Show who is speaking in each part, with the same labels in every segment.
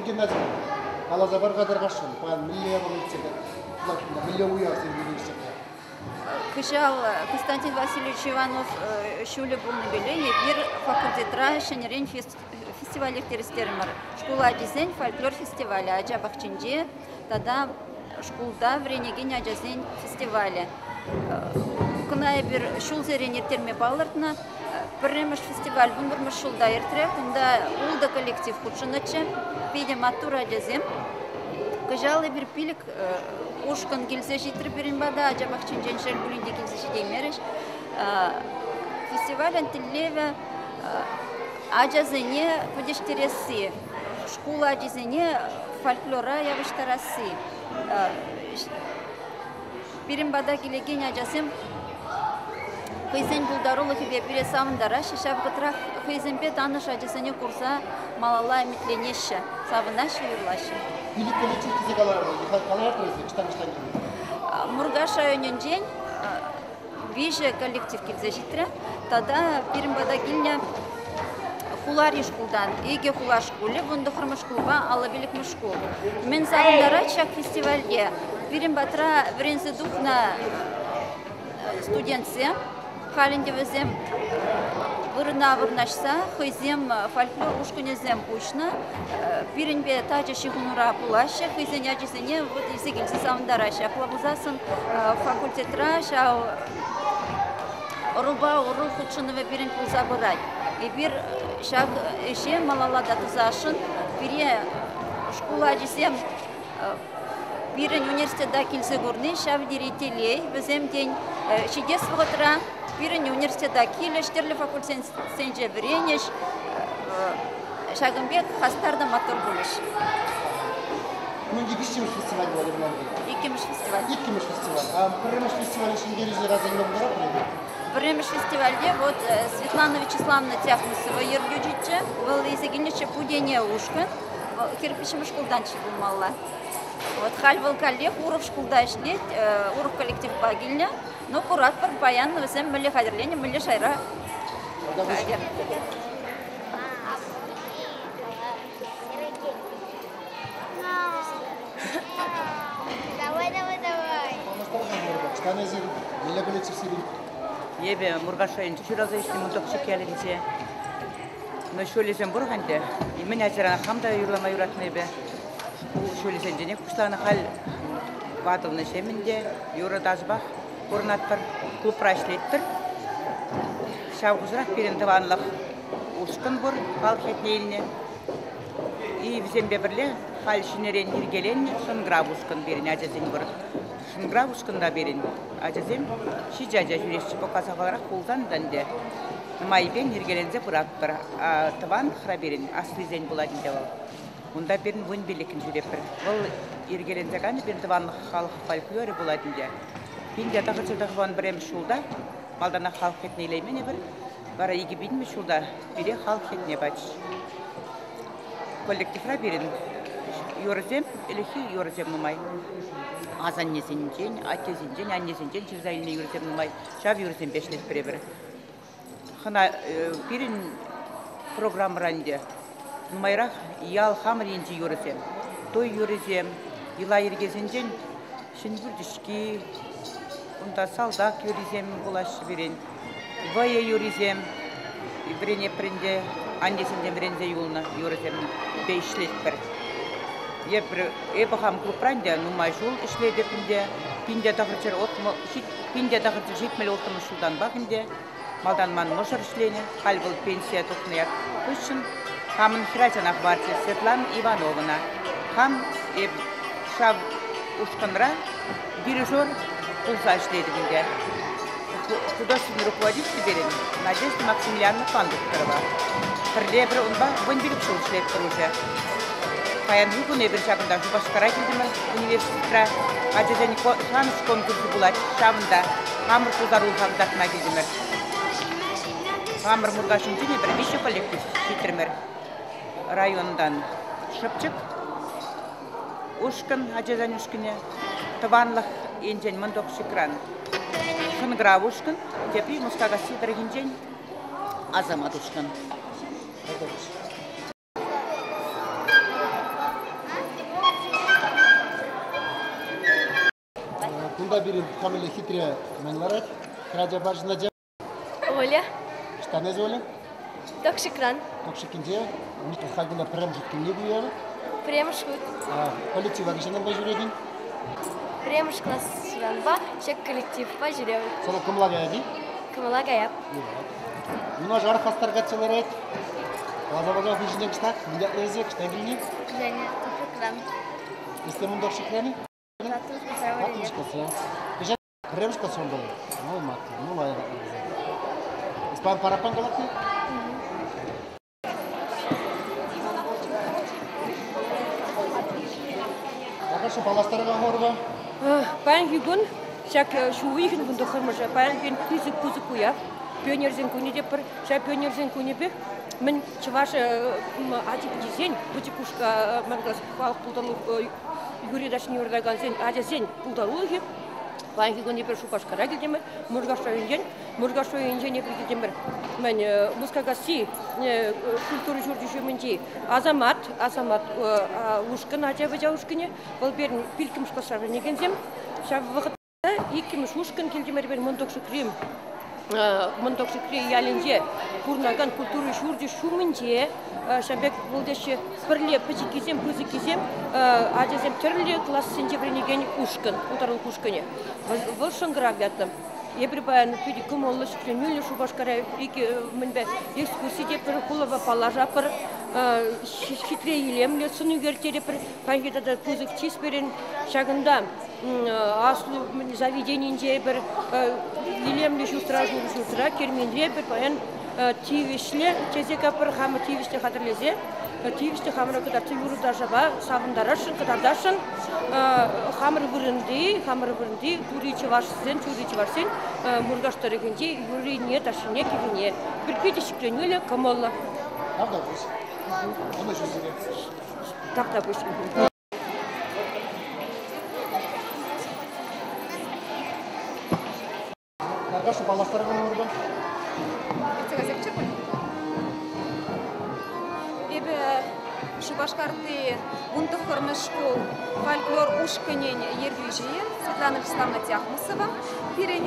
Speaker 1: Геннадьевна, каласа пар-ха тархасшӑн, паян мӗнле япала иртсе мӗнле уявсем иртсе
Speaker 2: Кӑҫал Константин Васильевич Иванов ҫулӗ пулнипеле эпир факультетра ҫӗнӗрен фестиваль ирттерестерӗмӗр. Шкул ачисен фольклор фестивалӗ ача пахчинче тата шкулта вӗренекен ачасен фестивалӗ. Кӑна эпир ҫулсерен ирттерме палӑртнӑ. Пӗрремӗш фестиваль 11-мӗш ҫулта иртрӗ. Кунта ултӑ коллектив хутшӑннӑччӗ. Питӗ маттур ачасем. Кӑҫал эпир пилӗк ушкӑн килсе ҫитрӗ пирӗн пата. Ача пахчинчен шел пулин те килсе ҫитеймерӗҫ. Фестивалӗн тӗллевӗ ачасене пӗтӗҫтересси, шкул ачисене фольклора явӑҫтарасси. Пирӗн пата килекен ачасем хӑйсен пултарулӑхӗпе пире савӑнтараҫҫӗ, ҫав вӑхӑтрах хӑйсемпе танӑш ачасене курса малалла ӗмӗтленеҫҫӗ, савӑнаҫҫӗ, юрлаҫҫӗ.
Speaker 1: Пилӗк коллектив тесе каларӑр, каларатӑр эсир, ӑҫтан ӑҫтан килнӗ?
Speaker 2: Муркаш районӗнчен виҫӗ коллектив килсе ҫитрӗ. Тата пирӗн пата килнӗ хулари шкултан икӗ хула шкулӗ, 19-мӗш шкулпа 55-мӗш шкул. Мӗн савӑнтарать ҫак фестивальте? Пирӗн патра вӗренсе тухнӑ студентсем, халь ӗнтӗ вӗсем вырӑна вырнаҫса хӑйсем фольклор ушкӑнӗсем уҫнӑ, пирӗнпе тачӑ ҫыхӑнура пулаҫҫӗ, хӑйсен ачисене вот илсе килсе савӑнтараҫҫӗ. Апла пулсассӑн факультетра ҫав ӑрупа ӑру хутшӑнӑвӗ пирӗн пулса пырать. Эпир ҫак ӗҫе малалла та тӑсасшӑн. Пире шкул ачисем пирӗн университета килсе курни ҫав тери телей. Вӗсем, тен, ҫитес вӑхӑтра пирӗн университета килӗҫ, тӗрлӗ факультетсенче вӗренӗҫ, ҫакӑн пек хастар та маттур пулӗҫ.
Speaker 1: Кунти виҫҫӗмӗш фестиваль пулать Ирландире.
Speaker 2: Иккӗмӗш фестиваль.
Speaker 1: Иккӗмӗш фестиваль. А пӗрремӗш фестивале ҫӗнтерӳҫӗ аса илме пултаратӑр-и?
Speaker 2: Пӗрремӗш фестивальте вот Светлана Вячеславовна Тяхмусова ертӳҫӗччӗ. Вӑл илсе килнӗччӗ Путене ушкӑн. Вӑл кирпӗчмӗш шкултанччӗ пулмалла. Вот халь вӑл каллех урӑх шкулта ӗҫлет, урӑх коллективпа килнӗ. Ну, куратпӑр, паян вӗсем мӗнле хатӗрленӗ, мӗнле шайра хатӗр.
Speaker 3: Давай, давай, давай.
Speaker 1: Мӗнле коллектив сирӗн?
Speaker 4: Эпӗ Муркаш районӗнче ҫуралса ӳснӗ Мунтӑкчӑк ялӗнче. Но ҫулӗсем пур-ха ӗнтӗ. Мӗн ачаран хам та юрлама юратнӑ эпӗ. Шкул ҫулӗсенченех пуҫланӑ. Халь ватӑлнӑ ҫемӗн те юрӑ-ташӑпах пурӑнатпӑр, клубра ӗҫлетпӗр. Ҫав хушӑрах пирӗн тӑванлӑх ушкӑн пур, халӑх ятне илнӗ. И вӗсемпе пӗрле халь ҫӗнӗрен йӗркеленнӗ Шӑнкӑрав ушкӑн пирӗн ачасен пур. Шӑнкӑрав ушкӑнта пирӗн ачасем ҫичӗ ача ҫӳреҫҫӗ. Пока сахалрах пулсан та ӗнтӗ майӗпен йӗркеленсе пыратпӑр. Тӑванлӑхра пирӗн аслисен пулать ӗнтӗ вӑл. Унта пирӗн 15-ӗн ҫӳретпӗр. Вӑл йӗркеленсе кайнӑ пирӗн тӑванлӑх халӑх фольклорӗ пулать ӗнтӗ. 1991 ҫулта малтанах халӑх хӗтне илеймен эпир. Вара 2000 ҫулта пире халӑх хӗтне пачӗҫ. Коллективра пирӗн юрӑсем, ӗлӗкхи юрӑсем нумай. Асаннесенчен, аттесенчен, аннесенчен ҫырса илнӗ юрӑсем нумай. Ҫав юрӑсемпе ӗҫлетпӗр эпир. Хӑна пирӗн программӑра ӗнтӗ нумайрах ял хамӑр енчи юрӑсем, туй юррисем, йӑла-йӗркесенчен Ҫӗн пӳртӗҫки, унта салтак юррисем пулаҫҫӗ пирӗн, вӑйӑ юррисем вӗренетпӗр ӗнтӗ, аннесенчен вӗренсе юлнӑ юрӑсемпе ӗҫлетпӗр. Эпӗ хам клубра ӗнтӗ нумай ҫул ӗҫлетӗп ӗнтӗ, 1976 ҫултанпах ӗнтӗ. Малтан ман мӑшӑр ӗҫленӗ, халь вӑл пенсие тухнӑ ят хыҫҫӑн хамӑн хӗрачана хӑварчӗ Светлана Ивановӑна. Хам эп ҫав ушкӑнра дирижер пулса ӗҫлетӗп ӗнтӗ. Художественный руководитель пирӗн Надежда Максимiliaновна Кондукторова. Пӗрле эпир унпа 15 ҫул ӗҫлетпӗр уже. Паянхи кун эпир ҫакӑнта Шупашкара килтӗмӗр университетра. Ачасен шанӑҫ конкурсӗ пулать ҫавӑнта. Хамӑр пултарулӑха кӑтартма килтӗмӗр. Хамӑр Муркашӗнчен эпир виҫӗ коллектив ҫитрӗмӗр. Районтан Шӑпчӑк ушкӑн, ачасен ушкӑнӗ, Тӑванлӑх енчен Мӑн Токшикран Шӑнкӑрав ушкӑн, тепри Мускакасси тӑрӑхӗнчен Асамат ушкӑн.
Speaker 1: Кунта пирӗн камӗлле хитре мӗн ларать? Хӗрача арҫын ача.
Speaker 3: Оля.
Speaker 1: Ӑҫтан эсӗ, Оля?
Speaker 3: Токшикран.
Speaker 1: Токшикинче. Халь кунта пӗрремӗш хут килни ку евӗр?
Speaker 3: Пӗрремӗш хут.
Speaker 1: Коллектива хӑҫантанпа ҫӳретӗн?
Speaker 3: Пӗрремӗш класранпа ҫак коллективпа ҫӳрев.
Speaker 1: Сана кӑмӑла каять-и?
Speaker 3: Кӑмӑла каяп.
Speaker 1: Юнашар хастар каччӑ ларать. Каласа парса хыҫӗнчен кӑштах. Мӗн ятлӑ эсӗ? Кӑштах килни?
Speaker 3: Женя, Токшикран.
Speaker 1: Эс те мун Токшикран-и?
Speaker 3: Тӑваттӑмӗш
Speaker 1: класра. Пӗрремӗш класран пулнӑ. Ну, маттур, ну лайӑх вӗсем. Испан параппан калатни? Хорошо, паллаштаракан хорпа.
Speaker 5: Паянхи кун ҫак ҫу уйӑхӗн 19-мӗшӗ, паянхи пысӑк пысӑк уяв. Пионерсен кунӗ те пӗр. Ҫав пионерсен кунӗпех мӗн чӑваш ачи-пӑчисен пӗчӗк халӑх пултарулӑх юрри ташшине юратакансен ачасен пултарулӑхӗ. Паянхи кун эпир Шупашкара килтӗмӗр, Муркаш районӗнчен. Муркаш районӗнчен эпир килтӗмӗр мӗн Мускакасси культура ҫурчӗ ҫумӗнчи Асамат, Асамат ушкӑн, ача-пӑча ушкӑнӗ. Вӑл пирӗн пилккӗмӗш класра вӗренекенсем. Ҫав вӑхӑт Иккӗмӗш ушкӑн килтӗмӗр эпир Мӑн Токшикри ялӗнче пурӑнакан культура ҫурчӗ ҫумӗнче ҫав пек вӑл теҫҫӗ пӗрле пӗчӗккисем, пысӑккисем, ачасем тӗрлӗ классенче вӗренекен ушкӑн, пултарулӑх ушкӑнӗ. Вӑл Шӑнкӑрав ятлӑ. Эпир паян питӗ кӑмӑллӑ, ҫӗкленӳллӗ Шупашкара икӗ мӗнпе экскурси те пӗр хулапа паллашатпӑр, хитре илемлӗ сӑн ӳкерттеретпӗр. Паянхи тата пысӑк чыс пирӗн ҫакӑнта аслӑ заведенинче пӗр илемлӗ ҫуртра, шурӑ ҫуртра, керменре пӗр паян тивӗҫлӗ тесе капӑр хамӑр тивӗҫлӗ хатӗрлесе, тивӗҫлӗ хамӑра кӑтартса юрӑ-ташӑпа савӑнтарасшӑн, кӑтартасшӑн. Хамӑр вырӑнти, хамӑр вырӑнти тури чӑвашсен, тури чӑвашсен Муркаш тӑрӑхӗнчи юррине, ташшине, кӗввине пӗр питӗ ҫӗкленӳллӗ, кӑмӑллӑ.
Speaker 1: Тавтапуҫ. Ӑнӑҫу сире.
Speaker 5: Тавтапуҫ.
Speaker 1: Наташа паллаштаракан урпа.
Speaker 6: Эпӗ Шупашкарти 19-мӗш шкул фольклор ушкӑнӗн ертӳҫи Светлана Вячеславовна Тяхмусова. Пирӗн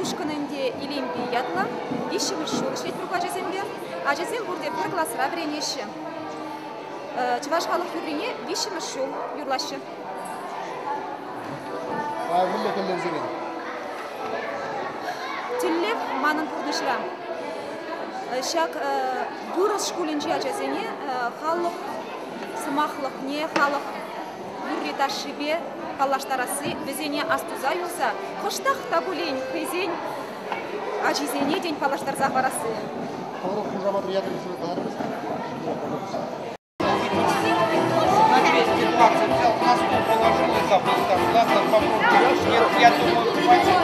Speaker 6: ушкӑн ӗнтӗ Илемпи ятлӑ. Виҫҫӗмӗш ҫул ӗҫлет пур ачасемпе. Ачасем пурте пӗр класра вӗренеҫҫӗ. Чӑваш халӑх юррине виҫҫӗмӗш ҫул юрлаҫҫӗ.
Speaker 1: Мӗнле тӗллевсерен?
Speaker 6: Тӗллев манӑн пурнӑҫра ҫак вырӑс шкулӗнчи ачасене халӑх сӑмахлӑхне, халӑх юрри-ташшипе паллаштарасси, вӗсене астуса юлса кӑштах та пулин хӑйсен ачисене тен паллаштарса хӑварасси.
Speaker 1: Хӑвӑр хушаматӑр ятӑр каларӑр.
Speaker 7: На 220 взял, на стол положил и забыл там. Ладно, попробуй. Нет, я думаю, хватит.